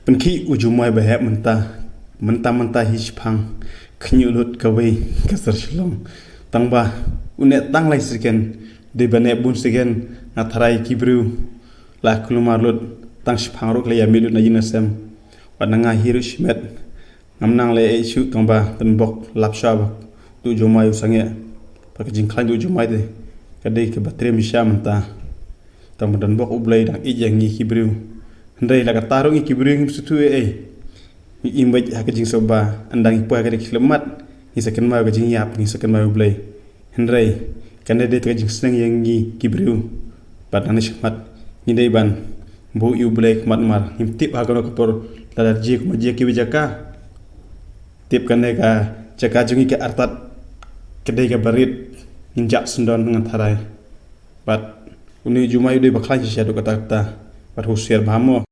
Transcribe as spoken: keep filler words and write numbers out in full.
Pynkhih u jumai ba heh mynta, mynta mynta hi shipang, khñiuh lut kawei ka sar Shillong. Tang ba u neh tang lai second, dei ba neh bun second, nga tharai ki briew la kulmar lut, tang shipang ruh ka la ïa mih lut na ïing na sem. Wat na nga hi ruh shimet, ngam nang leh ei shuh tang ba Donbok lap shuwa ba u jumai u sangeh. Ba ka jingkhlaiñ u jumai te ka dei kaba triem shisha mynta. Tang ba Donbok U Blei dang ïeit ïa ngi ki briew. Hynrei la katta ruh ngi ki briew ngim sngewthuh ei ei. Ngi im beit ha ka jingsngewbha, ynda ngi poi ha ka dei khyllipmat, ngi sa kynmaw ka jingïap, ngi sa kynmaw U Blei. Hynrei kane dei ka jingsneng ïa ngi ki briew. Bad nangne shakhmat ngi dei ban buh ïa U Blei khmat namar ngim tip ha kano ka por lada jia kumba jia kiwei jaka. Tip kane ka jaka jong ngi ka artat, ka dei kaba rit, ngin jah syndon ngan tharai. Bad une u jumai u dei ba khlaiñ shisha haduh katta katta. Bad husiar bha mo.